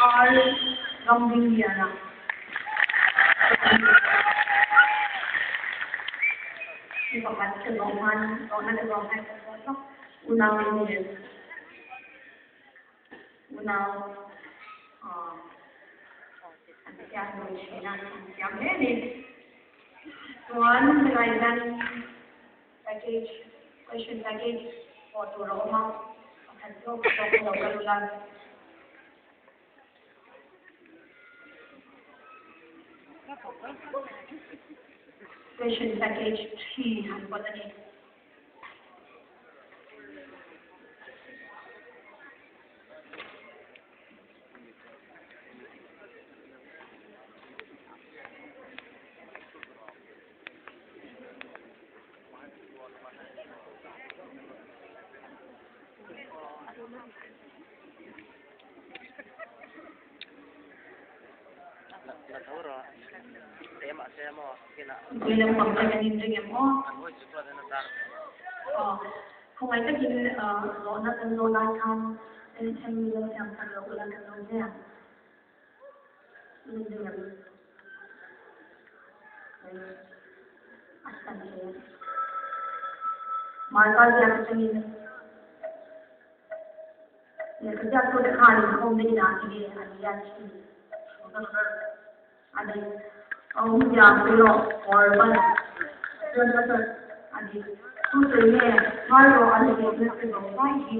R Ramdingliana. Mi pakhat ka zawh hman, zawhna ka zawh hman ka zawh lawk. Unau in ni em? Unau an thiam lo thin a, an thiam hle a ni. Chuan helai hian package, question package pawh tur a awm a, pakhat zawk zawk lo kal ula. Question package 3 han pawt a ni. Pui lampang te kan inring em aw? Aw, khawngaih takin zawhna kan zawh lai khan hemi lo siam sak loh ula kan lo ziak inring em? A hran hle. Marka ziak atangin Lehkha ziaktute khan inkhawmna inah enge an lian thin? A dik. A awmzia sawi rawh, Orban. A dik. Chu sawi nge, ngai rawh an hnek nasa zawng vai hi.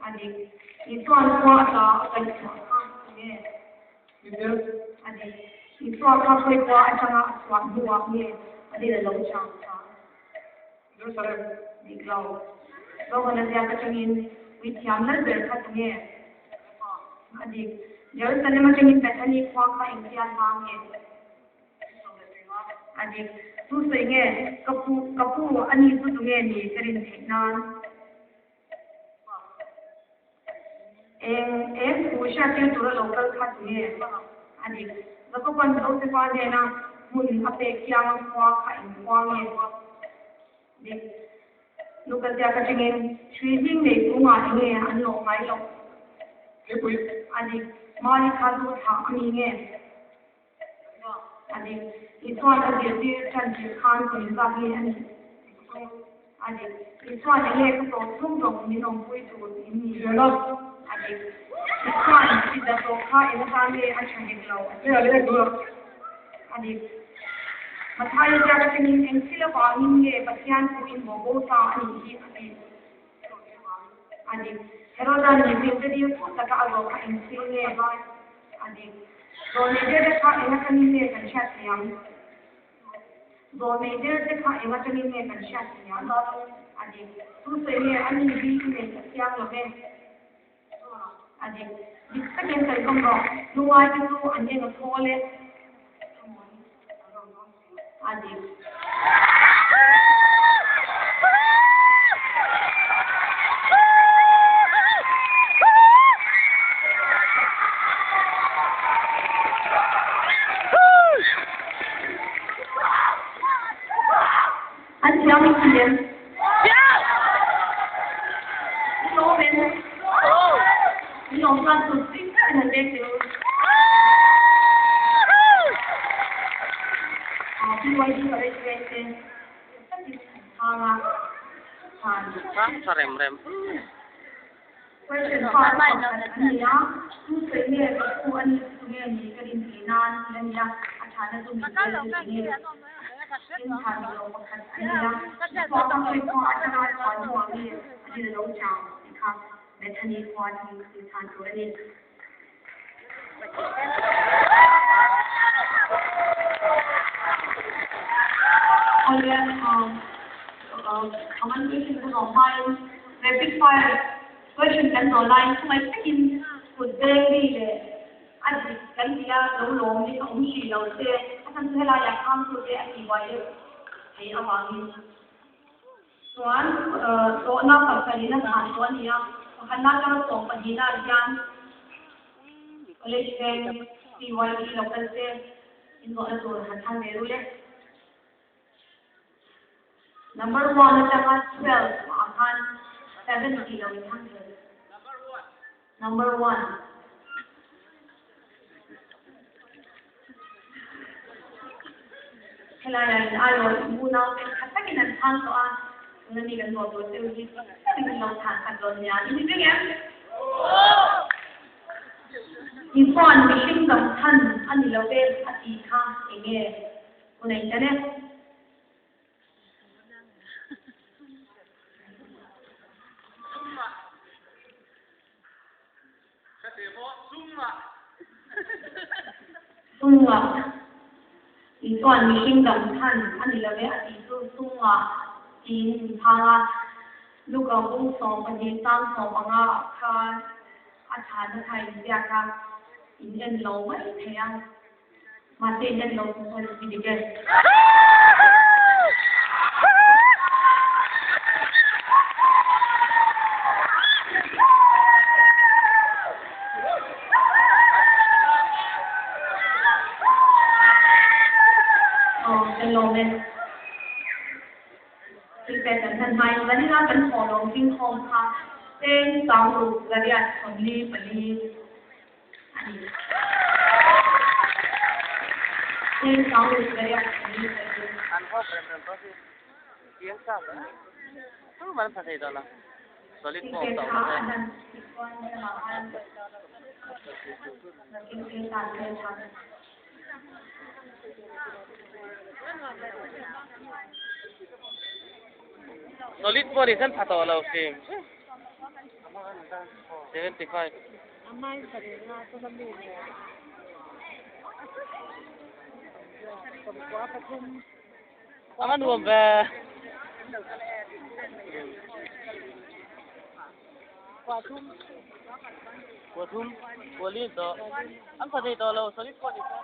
A dik. Isua'n khua ata a kaih chhuah kha nge? A dik. Isua kha khawi khua atanga a chhuah hnuah nge a dil a lo chang kha? Jerusalem dik lo. Zohana ziak atangin puithiam lal ber kha tunge? A dik. Jerusalem atangin Bethany khua kha engtia hla nge? A dik. Tu sawi nge? Ka pu, ka pu, ani chu tunge ni ka rin theih nan? Eng, eng thu hriattir tura lo kal kha tunge? A dik. Jakoban Josefa hnena hmun a pek kianga khua kha eng khua nge? Dik. Luka ziak atangin hrui hling nei chungah enge an lawh ngai loh? A dik. Mari kha chu thlah a mi nge? A dik. Isua'n a zirtir ṭan tirh khan kum zat nge a nih? A dik. Isua'n enge ka tawh chhung zawng min awmpui tur in ni? A dik. Isua'n pizza tawh kha eng atan nge a ṭha hek lo a ti? A dik. Mathaia ziak atangin eng thil avangin nge Pathian puin bobo ta a nih hi a ti? A dik. Heroda mipui te dil phut taka a zawh kha eng thil nge? A dik. Zawlnei der te kha eng atangin nge kan hriat thei ang? Zawlnei der te kha eng atangin nge kan hriat thei ang? A dik. Tu sawi nge a ni hi i nei ta chiang lo ve? A dik. Dik takin sawi zawm rawh. Lungai te chu an eng a thawl e. A dik. An thiam i ti em? I lawm em? I lawm chuan tut zing deuhin an leng teh u. BYD College veng te takin an chhang a, chhan. Tha rem rem. Question part pakhat an ni a, tu sawi nge ka pu a ni chu nge ni ka rin theih nan tih a ni a, a thana chu min tel chu ti nge in chhan duh loh pakhat an ni a, chhuah ka hawi khua atanga chhuah hnuah nge a dil lo chang tih kha Bethany khua chu in chhan tur a ni. Awle, common question ka zawh hmain rapid fire question kan zawh laiin khawmai takin kut beng ri leh a dik kan tih a lo lawm hi a awm hrih lo che, a chhan chu helaiah khamtute a tihbuai deuh theih avangin. Chuan zawhna pasarihna chhan tawh a ni a, pakhatna atanga sawmpahnihna ah hian College Veng PYD local te inzawhna tur han chhan ve rul e. Number 1 atanga 12 ah khan 7 tih lo in chhang thei. Number one. Helaiah in aiawh in unau te tha takin an chhang tawh a, tuna mi kan zawh tur che u hi takin in lo chhan khat dawn nia. In ring em? Isuan mihring dam chhan a ni lo e a tih kha eng nge? U nei tel e. Sumngah Isuan mihring dam chhan a ni lo e a tih chu sumngah tiin min chhang a, Luka bung 12 chang 15 ah khan a chhana kha inziak a, in en lo mai thei a. Mahse in en lo chung chuan i dik e. Aw, kan lawm e. Thilpek kan hman hmain vanila kan thawhlawm tingkhawm kha cheng sangruk zariat 44 a ni. Cheng sangruk zariat 44. An hawk rem rem tawh hi chiang sa hle. Tur man pha thei dawn a. Solid form Thilpek tawh kha mahse. a hlan chuan helamah khan thilpek tan hmel tha. Solid pawh ni hian pha tawh lo hrim hrim. 75. A nuam ve. Kua thum, kua li tawh. An pha thei tawh lo, solid pawh ni se.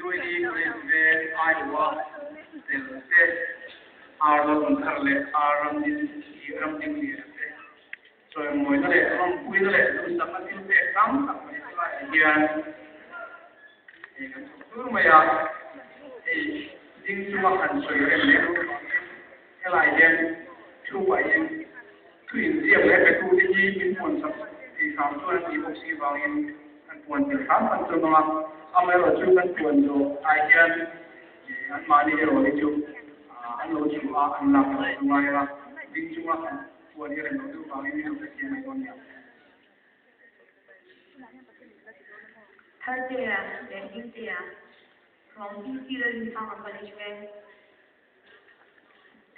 UAE College Veng Iowa tel te, Ar Lalnunthar leh Ar Ramdin hi Ramding Lian te chawimawina leh rawngpuina leh duhsakna thil pek tam tak mai helaiah hian hei kan chhawp tur mai a, hei ding chunga han sawi rem leh lo vangin helai hian thu pahin thu inziak leh petute hi min puansak thei hram chuan an tih bawk si vangin kan puan tel hram kan chuan ang a, amaherawh chu kan puan zawh ai hian anmahni erawh hi chu an lo chhuah a, an lak erawh chu ngai a, ding chunga han puan hi rem lo deuh vangin min lo hrethiam mai dawn nia. Thartea leh Dingtea from PC Lalrinsanga College Veng.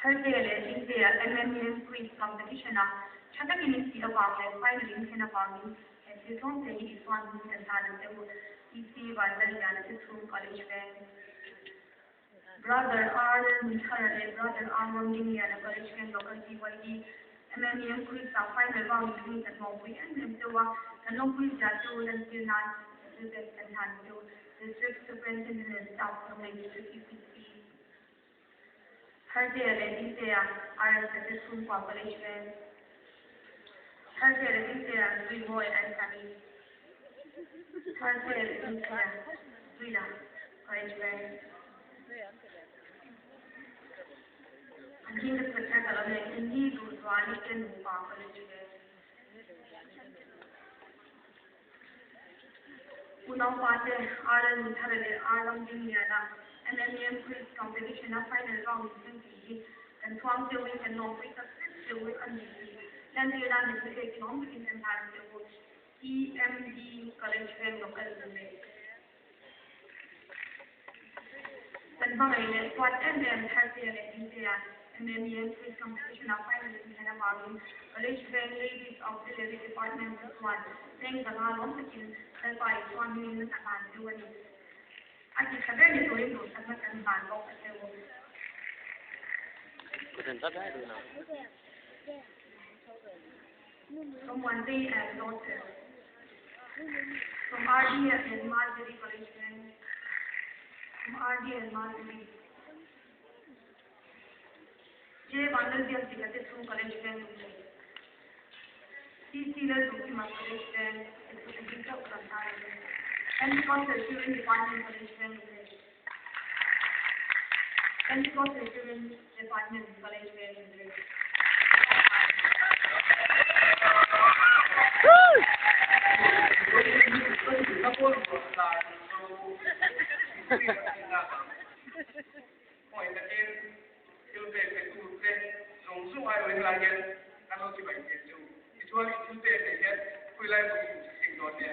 Thartea leh Dingtea MMM Quiz Competition-ah tha takin in tih avang leh final in thlen avangin he thil tlawm te hi Isuan hming kan hlan ang che u, PC Vanlalliana te chhung College Veng. Brother R Lalnunthara leh Brother R Ramdingliana College Veng Local PYD MMM Quiz-ah final round in thlengin kan lawmpui em em deuh a, kan lawmpui zia chu lantir nan he thil pek kan hlan ang che u, District Superintendent and Staff Lunglei District UPC Thartea leh Dingtea RS Cadet Chhungkua College Veng Thartea leh Dingtea Zuimawi an Sami Thartea leh Dingtea Zuila College Veng An hming ka chhiat thar ta lo nen Indy Duhzuali te nupa College Veng. Unaupa te RL Nunthara leh R Ramdingliana MMEM Quiz Competition a final round in thleng tih hi kan chhuang cheu in kan lawmpui tak zet cheu a ni tih lantir nan min hre tlawm takin kan hlan cheu u EMD College Veng Local Lunglei. Kan hmangaih leh huat em em Thartea leh Dingtea MMEM Quiz Competition a final in thlen avangin. avangin College Veng Ladies Auxiliary Department te chuan cheng 500 lawm takin Lalpa Isua hmingin a hlan deuh a ni. A ti tha ber ni turin duhsakna kan hlan bawk a cheu. From One Day and Daughter From RD and Marjorie College Veng From RD and Marjorie J Vanlalbiakdika te chhung College Veng Lunglei CC Lalduhkima College Veng Executive chauh kan tar a ni. Pentecostal Children Department College Veng Lunglei Pentecostal Children Department College Veng Lunglei. Point takin thil pek petu te zawng zawng ai awin lai hian kan lo chibai thei chu. Tichuan i thil pek nei hian khawi lai pawh i inchhe sing dawn nia.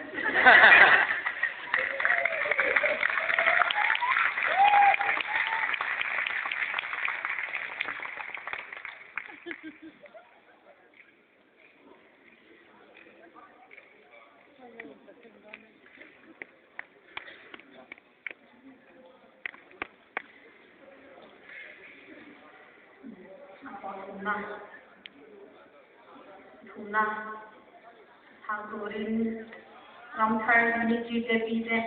A pawh thumna thumna chhang turin Ramthar Ministry te pi te.